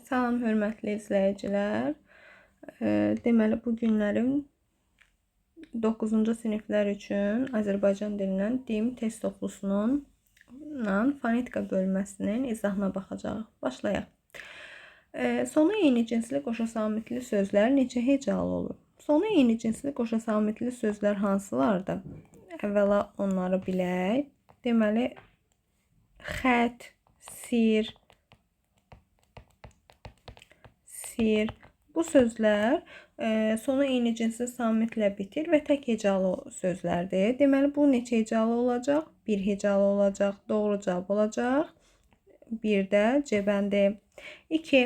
Salam hörmətli izləyicilər. Deməli bu günlərim 9-cu siniflər üçün Azərbaycan dilindən DİM test oxlusunun fonetika bölməsinin izahına baxacağıq. Başlayaq. Sonu eyni cinsli qoşa samitli sözlər neçə hecalı olur? Sonu eyni cinsli qoşa samitli sözlər hansılardır? Əvvəla onları bilək. Deməli xət, sir, sir. Bu sözlər sonu eyni cinsli samitlə bitir və tək hecalı sözlərdir. Deməli, bu neçə hecalı olacaq? Bir hecalı olacaq. Doğru cavab olacaq. Bir də C bəndi. 2.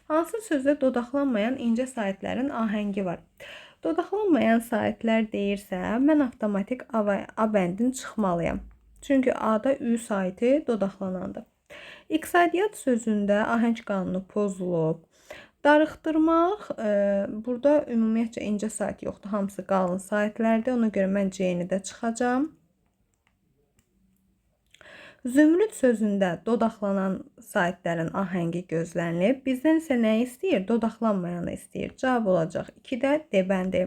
Hansı sözdə dodaqlanmayan incə saitlərin ahəngi var? Dodaqlanmayan saitlər deyirsə, mən avtomatik A bəndini çıxmalıyam. Çünki A-da Ü saiti dodaqlanandır. İqtisadiyyat sözündə ahəng qanunu pozulub. Darıxdırmaq, burada ümumiyyətcə incə sait yoxdur. Hamısı qalın saitlərdir. Ona görə mən C-ni də çıxacağam. Zümrüd sözündə dodaqlanan saitlərin ahəngi gözlənilib. Bizdən isə nə istəyir? Dodaqlanmayanı istəyir. Cavab olacaq 2-də D bəndi.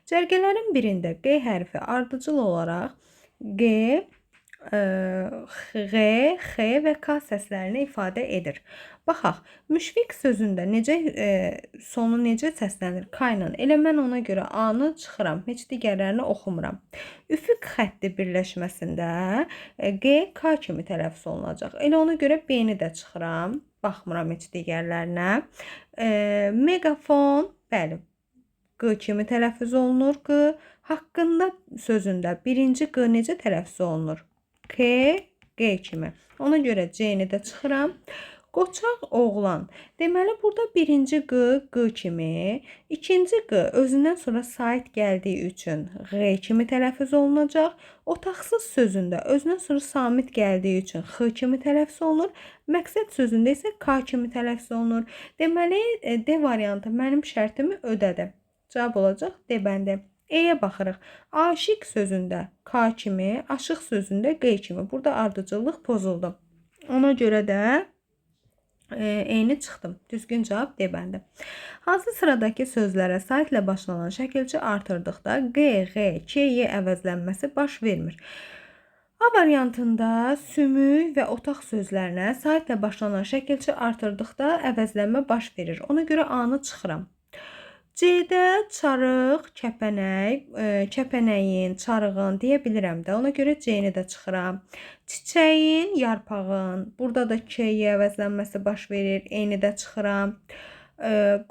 Cərgələrin birində Q hərfi ardıcıl olaraq G, X, X və K səslərini ifadə edir. Baxaq, müşfiq sözündə necə sonu necə səslənir? K ilə. Elə mən ona görə A-nı çıxıram, heç digərlərini oxumuram. Üfüq xətti birləşməsində G, K kimi tələffüz olunacaq. Elə ona görə B-ni də çıxıram, baxmıram heç digərlərinə. Megafon, bəli, Q kimi tələffüz olunur. Q haqqında sözündə birinci Q necə tələffüz olunur? K, G kimi. Ona görə C-ni də çıxıram. Qoçaq oğlan. Deməli, burada birinci Q, Q kimi, ikinci Q özündən sonra sait gəldiyi üçün Ğ kimi tələffüz olunacaq. Otaqsız sözündə özündən sonra samit gəldiyi üçün X kimi tələffüz olunur. Məqsəd sözündə isə K kimi tələffüz olunur. Deməli, D variantı mənim şərtimi ödədi. Cavab olacaq D bəndi. E-yə baxırıq. Aşiq sözündə K kimi, aşıq sözündə Q kimi. Burada ardıcıllıq pozuldu. Ona görə də E-ni çıxdım. Düzgün cavab D bəndi. Hansı sıradakı sözlərə saitlə başlanan şəkilçi artırdıqda Q, Ğ, K, Y əvəzlənməsi baş vermir? A variantında sümük və otaq sözlərinə saitlə başlanan şəkilçi artırdıqda əvəzlənmə baş verir. Ona görə A-nı çıxıram. C-də çarıq, kəpənək, kəpənəyin, çarığın deyə bilirəm də. Ona görə C-ni də çıxıram. Çiçəyin, yarpağın. Burada da K-yə əvəzlənməsi baş verir. E-ni də çıxıram.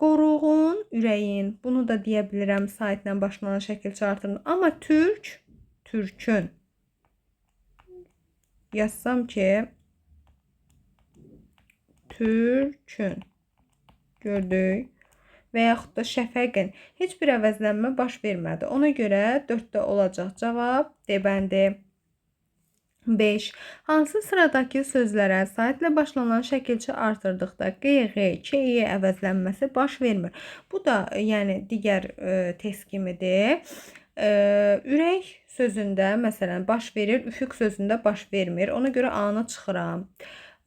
Qoruğun, ürəyin. Bunu da deyə bilirəm saitlə başlanan şəkilçi artırın. Amma türk, türkün. Yazsam ki, türkün. Gördük. Və yaxud da şəfəqin. Heç bir əvəzlənmə baş vermədi. Ona görə 4-də olacaq cavab D bəndi. 5. Hansı sıradakı sözlərə saitlə başlanan şəkilçi artırdıqda Q, Ğ, K, Y əvəzlənməsi baş vermir? Bu da yəni digər test kimidir. Ürək sözündə məsələn baş verir, üfüq sözündə baş vermir. Ona görə A-nı çıxıram.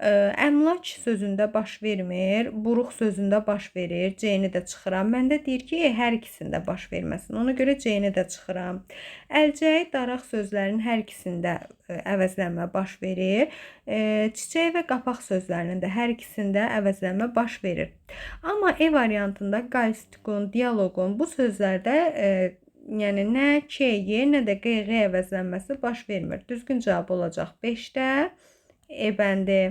Əmlak sözündə baş vermir, buruq sözündə baş verir, C-ni də çıxıram. Məndə deyir ki, hər ikisində baş verməsin. Ona görə C-ni də çıxıram. Əlcək, daraq sözlərinin hər ikisində əvəzlənmə baş verir. Çiçək və qapaq sözlərinin də hər ikisində əvəzlənmə baş verir. Amma E variantında qalstikun, dialoqun bu sözlərdə yəni nə K, Y, nə də Q, Ğ əvəzlənməsi baş vermir. Düzgün cavab olacaq 5-də E bəndi.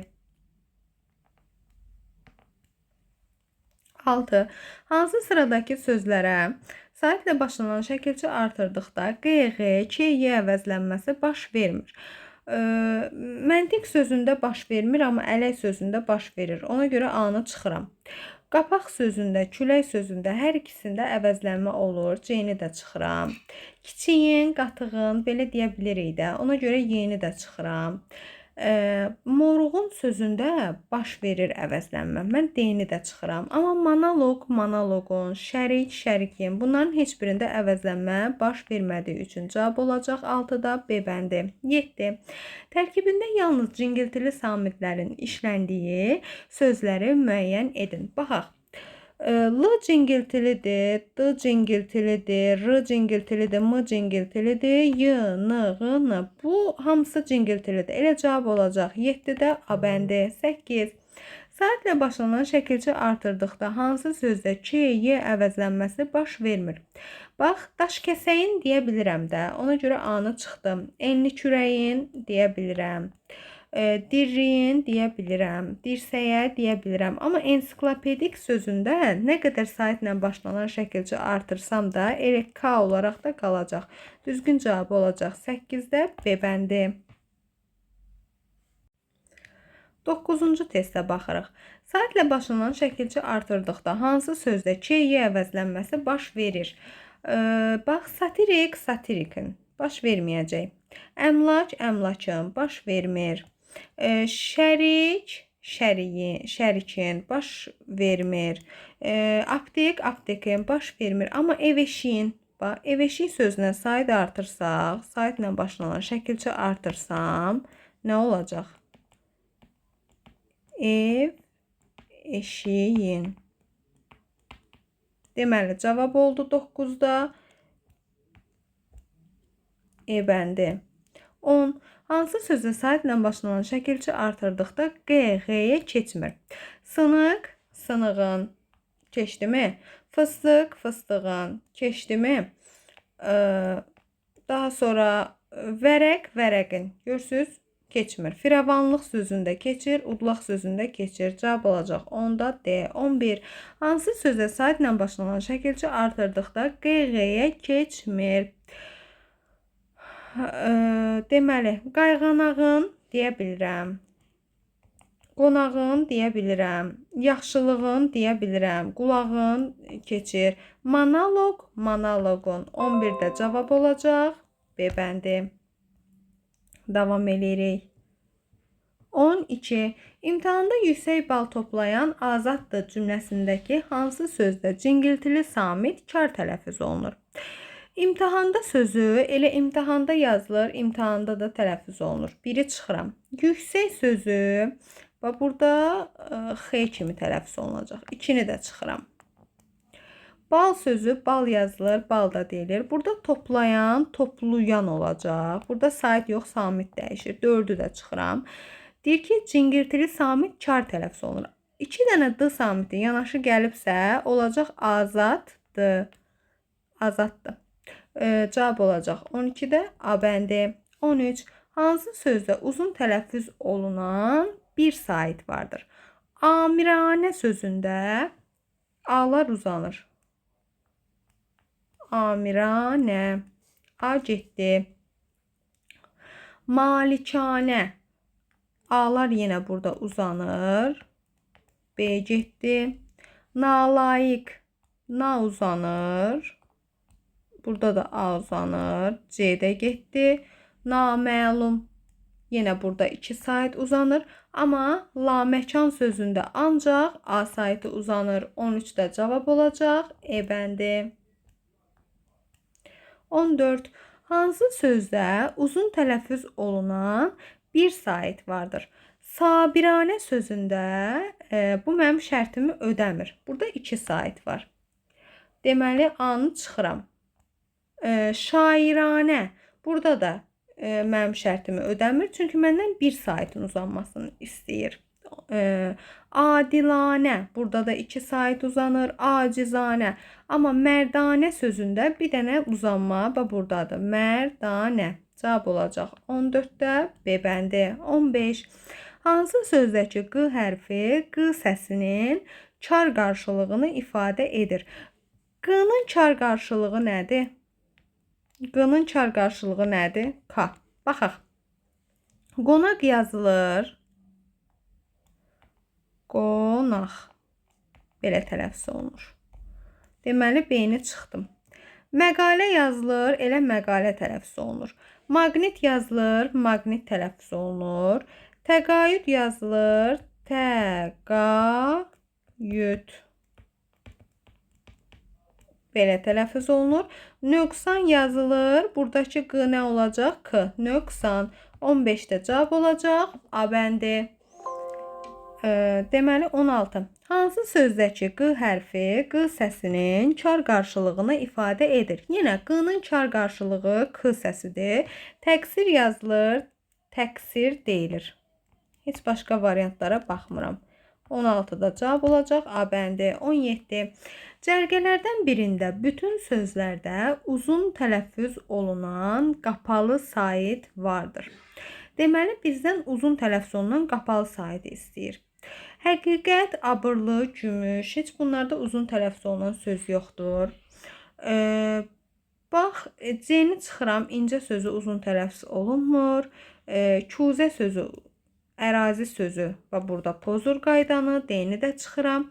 6. Hansı sıradakı sözlərə saitlə başlanan şəkilçi artırdıqda Q, Ğ, K, Y əvəzlənməsi baş vermir? Məntiq sözündə baş vermir, amma ələk sözündə baş verir. Ona görə A-nı çıxıram. Qapaq sözündə, külək sözündə hər ikisində əvəzlənmə olur. C-ni də çıxıram. Kiçiyin, qatığın belə deyə bilirik də. Ona görə Y-ni də çıxıram. Moruğun sözündə baş verir əvəzlənmə. Mən D-ni də çıxıram. Amma monoloq, monoloqun, şərik, şərikin bunların heç birində əvəzlənmə baş vermədiyi üçün cavab olacaq 6-da B bəndi. 7. Tərkibində yalnız cingiltili samitlərin işləndiyi sözləri müəyyən edin. Baxaq. L cingiltilidir, D cingiltilidir, R cingiltilidir, M cingiltilidir, Y, N, Ğ, N. Bu hamısı cingiltilidir. Elə cavab olacaq 7-də A bəndi. 8. Saatlə başlanan şəkilçi artırdıqda hansı sözdə Ç, Y əvəzlənməsi baş vermir? Bax, daşkəsəyin deyə bilirəm də. Ona görə A-nı çıxdım. Enli kürəyin deyə bilirəm. Dirriyin deyə bilirəm, dirsəyə deyə bilirəm. Amma ensiklopedik sözündə nə qədər saitlə başlanan şəkilçi artırsam da elə K olaraq da qalacaq. Düzgün cavab olacaq 8-də B bəndi. 9-cu testə baxırıq. Saitlə başlanan şəkilçi artırdıqda hansı sözdə Ç, Y əvəzlənməsi baş verir? Bax, satirik, satirikin baş verməyəcək. Əmlak, əmlakın baş vermir. Şərik, şəriyin, şərikin baş vermir. Aptek, aptekin baş vermir. Amma ev eşiyin, bax, ev eşiyi sözünə sayı artırsaq, sayıtla başlanan şəkilçi artırsam nə olacaq? Ev eşiyin. Deməli, cavab oldu 9-da. E bəndi. 10. Hansı sözə saitlə başlanan şəkilçi artırdıqda Q, Ğ-yə keçmir? Sınıq, sınığın keçdimi? Fıstıq, fıstığın keçdimi? Daha sonra vərəq, vərəqin. Görürsüz? Keçmir. Firəvanlıq sözündə keçir, udlaq sözündə keçir. Cavab olacaq 10-da D. 11. Hansı sözə saitlə başlanan şəkilçi artırdıqda Q, Ğ-yə keçmir? Deməli, qayğanağın deyə bilirəm. Qonağın deyə bilirəm. Yaxşılığın deyə bilirəm. Qulağın keçir. Monoloq, monoloqun. 11-də cavab olacaq. B bəndi. Davam eləyirik. 12. İmtahanda yüksək bal toplayan azaddır cümləsindəki hansı sözdə cingiltili samit kar tələffüz olunur? İmtahanda sözü elə imtahanda yazılır, imtahanda da tələffüz olunur. Biri çıxıram. Yüksək sözü bax burada X kimi tələffüz olunacaq. İkini də çıxıram. Bal sözü bal yazılır, bal da deyilir. Burada toplayan, toplayan olacaq. Burada sait yox, samit dəyişir. 4-ü də çıxıram. Deyir ki, cingiltili samit kar tələffüz olunur. 2 dənə D samiti yanaşı gəlibsə, olacaq azaddır. Azaddır. Cavab olacaq 12-də A bəndi. 13. Hansı sözdə uzun tələffüz olunan bir sait vardır? Amiranə sözündə A'lar uzanır. Amiranə. A getdi. Malikanə. A'lar yenə burada uzanır. B getdi. Nalayiq. Na uzanır. Burada da A uzanır. C də getdi. Naməlum. Yenə burada 2 sait uzanır. Amma laməkan sözündə ancaq A saiti uzanır. 13-də cavab olacaq. E bəndi. 14. Hansı sözdə uzun tələffüz olunan bir sait vardır? Sabiranə sözündə bu mənim şərtimi ödəmir. Burada 2 sait var. Deməli, A-nı çıxıram. Şairanə. Burada da mənim şərtimi ödəmir. Çünki məndən bir saitin uzanmasını istəyir. Adilanə. Burada da 2 sait uzanır. Acizanə. Amma mərdanə sözündə bir dənə uzanma bax buradadır. Mərdanə. Cavab olacaq 14-də B bəndi. 15. Hansı sözdəki Q hərfi Q səsinin kar qarşılığını ifadə edir? Q-nın kar qarşılığı nədir? Q-nın kar qarşılığı nədir? K. Baxaq. Qonaq yazılır. Qonaq. Belə tələffüz olunur. Deməli, B-ni çıxdım. Məqalə yazılır, elə məqalə tələffüz olunur. Maqnit yazılır, maqnit tələffüz olunur. Təqaüd yazılır. Təqaüd. Belə tələffüz olunur. Nöqsan yazılır. Buradakı Q nə olacaq? K. Nöqsan. 15-də cavab olacaq. A bəndi. Deməli 16. Hansı sözdəki Q hərfi Q səsinin kar qarşılığını ifadə edir? Yenə Q-nın kar qarşılığı K səsidir. Təqsir yazılır, təqsir deyilir. Heç başqa variantlara baxmıram. 16-da cavab olacaq A bəndi. 17. Cərgələrdən birində bütün sözlərdə uzun tələffüz olunan qapalı sait vardır. Deməli, bizdən uzun tələffüz olunan qapalı saiti istəyir. Həqiqət, abırlı, gümüş, heç bunlarda uzun tələffüz olunan söz yoxdur. Bax, C-ni çıxıram, incə sözü uzun tələffüz olunmur. Kuzə sözü, ərazi sözü və burada pozur qaydanı, D-ni də çıxıram.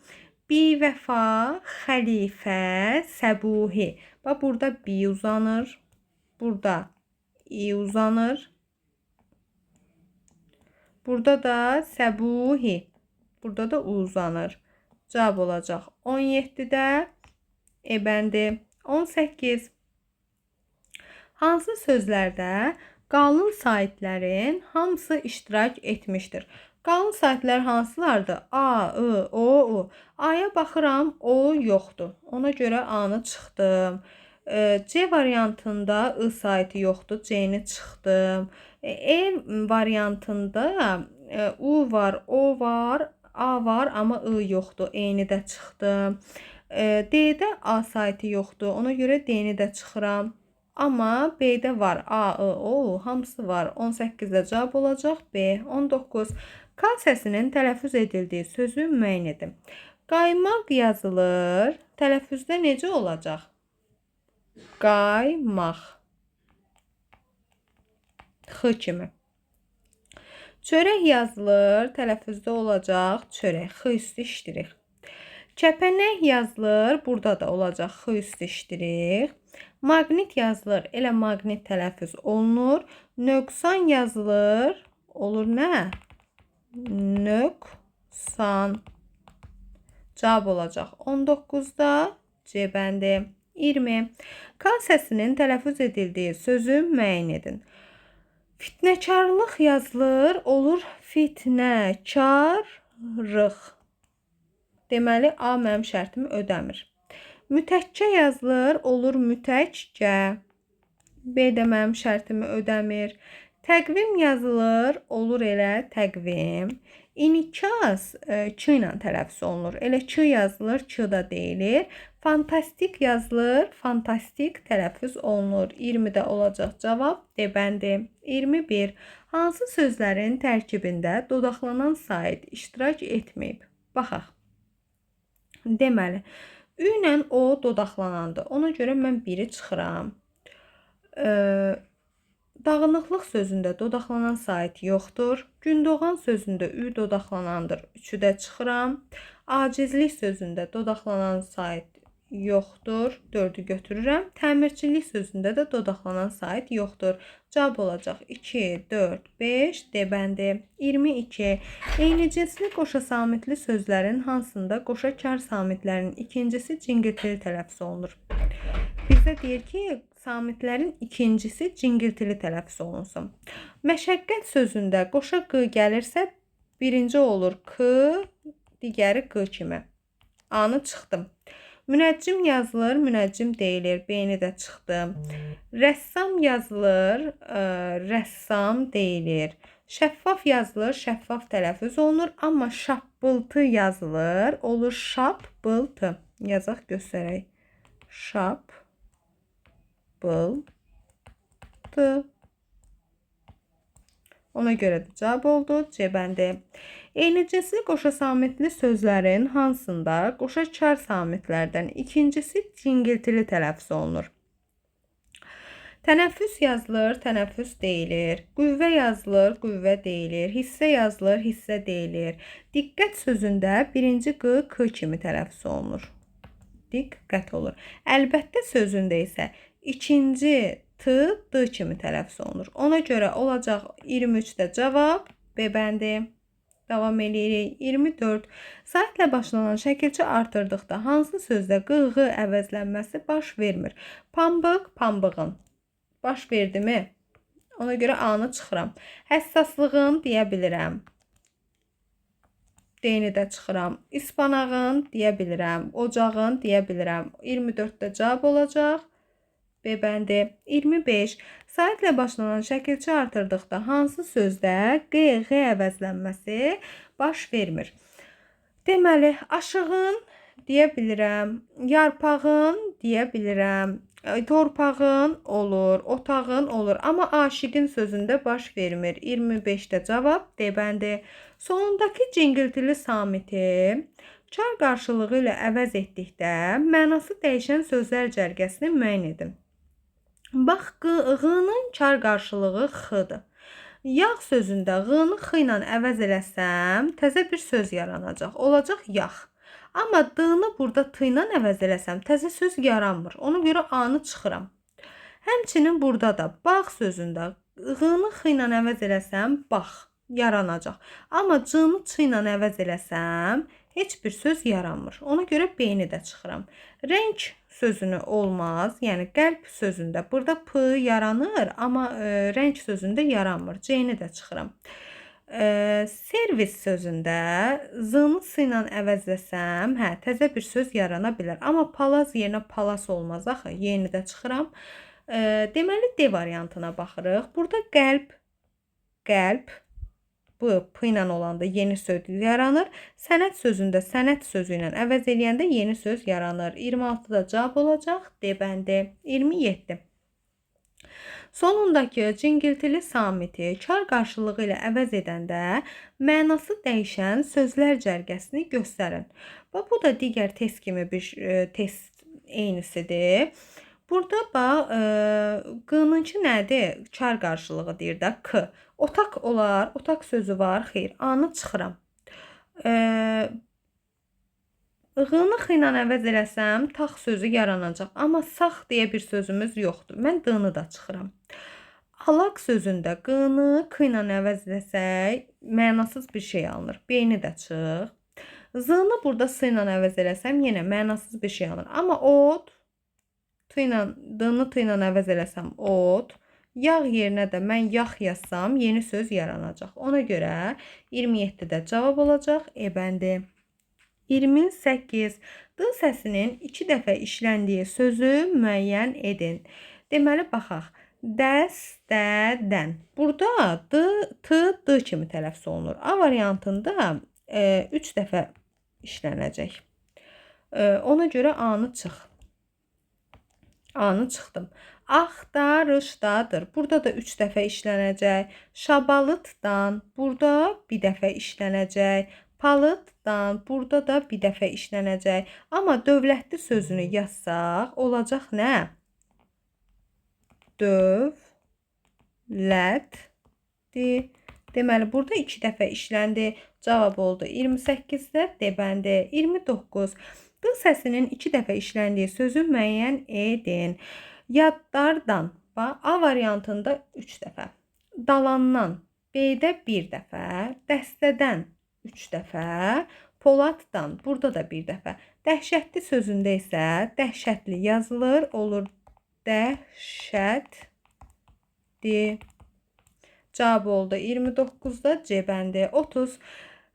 Bivəfa, xəlifə, səbuhi. Bax, burada bi uzanır, burada i uzanır. Burada da səbuhi. Burada da u uzanır. Cavab olacaq 17-də E bəndi. 18. Hansı sözlərdə qalın saitlərin hamısı iştirak etmişdir? Qalın saitlər hansılardır? A, I, O, U. A-ya baxıram, O yoxdur. Ona görə A-nı çıxdım. C variantında I saiti yoxdur. C-ni çıxdım. E variantında U var, O var, A var, amma I yoxdur. E-ni də çıxdım. D-də A saiti yoxdur. Ona görə D-ni də çıxıram. Amma B-də var. A, I, O, U hamısı var. 18-də cavab olacaq B. 19. K səsinin tələffüz edildiyi sözü müəyyən edin. Qaymaq yazılır. Tələffüzdə necə olacaq? Qaymaq. X kimi. Çörək yazılır. Tələffüzdə olacaq çörək. X üstü işləyirik. Kəpənək yazılır. Burada da olacaq X üstü işləyirik. Maqnit yazılır. Elə maqnit tələffüz olunur. Nöqsan yazılır. Olur nə? Nöqsan. Cavab olacaq 19-da C bəndi. 20. K səsinin tələffüz edildiyi sözü müəyyən edin. Fitnəkarlıq yazılır. Olur fitnəkarlıq. Deməli, A mənim şərtimi ödəmir. Mütəkkə yazılır. Olur mütəkkə. B də mənim şərtimi ödəmir. Təqvim yazılır. Olur elə təqvim. İnikas Ç ilə tələffüz olunur. Elə Ç yazılır, Ç da deyilir. Fantastik yazılır, fantastik tələffüz olunur. 20-də olacaq cavab D bəndi. 21. Hansı sözlərin tərkibində dodaqlanan sait iştirak etməyib? Baxaq. Deməli, Ü ilə O dodaqlanandır. Ona görə mən biri çıxıram. Dağınıqlıq sözündə dodaqlanan sait yoxdur. Gündoğan sözündə Ü dodaqlanandır. Üçü də çıxıram. Acizlik sözündə dodaqlanan sait yoxdur. 4-ü götürürəm. Təmirçilik sözündə də dodaqlanan sait yoxdur. Cavab olacaq 2, 4, 5, D bəndi. 22. Eyni cinsli qoşa samitli sözlərin hansında qoşa kar samitlərin ikincisi cingiltili tələffüz olunur? Bizə deyir ki, samitlərin ikincisi cingiltili tələffüz olunsun. Məşəqqət sözündə qoşa q gəlirsə, birinci olur k, digəri q kimi. A-nı çıxdım. Münəccim yazılır, münəccim deyilir. B-ni də çıxdım. Rəssam yazılır, rəssam deyilir. Şəffaf yazılır, şəffaf tələffüz olunur. Amma şappıltı yazılır, olur şappıltı. Yazaq, göstərək. Şappıltı. Ona görə də cavab oldu C bəndi. Eyni cinsli qoşa samitli sözlərin hansında qoşa kar samitlərdən ikincisi cingiltili tələffüz olunur? Tənəffüs yazılır, tənəffüs deyilir. Qüvvə yazılır, qüvvə deyilir. Hissə yazılır, hissə deyilir. Diqqət sözündə birinci q, k kimi tələffüz olunur. Diqqət olur. Əlbəttə sözündə isə ikinci t, d kimi tələffüz olunur. Ona görə olacaq 23-də cavab B bəndi. Davam eləyirik. 24. Saitlə başlanan şəkilçə artırdıqda hansı sözdə q, ğ əvəzlənməsi baş vermir? Pambıq, pambığın. Baş verdimi? Ona görə A-nı çıxıram. Həssaslığın deyə bilirəm. D-ni də çıxıram. İspanağın deyə bilirəm. Ocağın deyə bilirəm. 24-də cavab olacaq. B bəndi. 25. Saitlə başlanan şəkilçə artırdıqda hansı sözdə Q, Ğ əvəzlənməsi baş vermir? Deməli, aşığın deyə bilirəm, yarpağın deyə bilirəm, torpağın olur, otağın olur. Amma aşiqin sözündə baş vermir. 25-də cavab D bəndi. Sonundakı cingiltili samiti çar qarşılığı ilə əvəz etdikdə mənası dəyişən sözlər cərgəsini müəyyən edin. Bax, ğ-nın kar qarşılığı x-dır. Yağ sözündə ğ-nı x ilə əvəz eləsəm, təzə bir söz yaranacaq. Olacaq yağ. Amma d-nı burada t ilə əvəz eləsəm, təzə söz yaranmır. Ona görə a-nı çıxıram. Həmçinin burada da bağ sözündə ğ-nı x ilə əvəz eləsəm, bağ yaranacaq. Amma c-nı ç ilə əvəz eləsəm, heç bir söz yaranmır. Ona görə b-ni də çıxıram. Rəng sözünü olmaz. Yəni qəlb sözündə burada p yaranır, amma rəng sözündə yaranmır. C-ni də çıxıram. Servis sözündə z-nı s ilə əvəzləsəm, hə, təzə bir söz yarana bilər. Amma palaz yerinə palas olmaz axı. Y-ni də çıxıram. Deməli D variantına baxırıq. Burada qəlb, qəlb, B, P ilə olanda yeni söz yaranır. Sənət sözündə sənət sözü ilə əvəz eləyəndə yeni söz yaranır. 26-da cavab olacaq. D bəndi. 27. Sonundakı cingiltili samiti kar qarşılığı ilə əvəz edəndə mənası dəyişən sözlər cərgəsini göstərin. Bax, bu da digər test kimi bir test eynisidir. Burada bax, Q-nınki nədir? Kar qarşılığı deyir də, K. Otaq olar, otaq sözü var, xeyr. A-nı çıxıram. Ğ-nı x ilə əvəz eləsəm, tax sözü yaranacaq. Amma sağ deyə bir sözümüz yoxdur. Mən D-nı da çıxıram. Alaq sözündə Q-nı K ilə əvəz eləsək, mənasız bir şey alınır. B-ni də çıx. Z-nı burada S ilə əvəz eləsəm, yenə mənasız bir şey alınır. Amma od, T ilə, D-nı T ilə əvəz eləsəm, od. Yağ yerinə də mən yax yazsam, yeni söz yaranacaq. Ona görə 27-də cavab olacaq. E bəndi. 28. D səsinin 2 dəfə işləndiyi sözü müəyyən edin. Deməli, baxaq. Dəstədən. Burada D, T, D kimi tələffüz olunur. A variantında 3 dəfə işlənəcək. Ona görə A-nı çıx. A-nı çıxdım. Axtarışdadır. Burada da 3 dəfə işlənəcək. Şabalıtdan. Burada bir dəfə işlənəcək. Palıtdan. Burada da bir dəfə işlənəcək. Amma dövlətli sözünü yazsaq, olacaq nə? Dövlətli. Deməli, burada 2 dəfə işləndi. Cavab oldu 28-də D bəndi. 29. D səsinin 2 dəfə işləndiyi sözü müəyyən edin. Yaddardan. Bax, A variantında 3 dəfə. Dalandan. B-də 1 dəfə. Dəstədən 3 dəfə. Poladdan. Burada da 1 dəfə. Dəhşətli sözündə isə dəhşətli yazılır. Olur dəhşətli. Cavab oldu 29-da C bəndi. 30.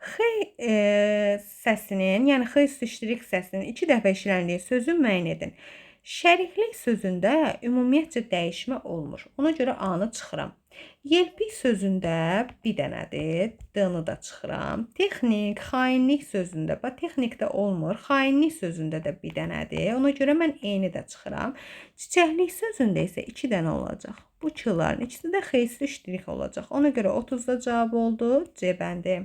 X səsinin, yəni X üstü səsinin 2 dəfə işləndiyi sözü müəyyən edin. Şəriklik sözündə ümumiyyətcə dəyişmə olmur. Ona görə A-nı çıxıram. Yelpik sözündə bir dənədir. D-nı da çıxıram. Texnik, xainlik sözündə, bax texnikdə olmur. Xainlik sözündə də bir dənədir. Ona görə mən E-ni də çıxıram. Çiçəklik sözündə isə 2 dənə olacaq. Bu Q-ların ikisi də X-li ştrix olacaq. Ona görə 30-da cavab oldu. C bəndi.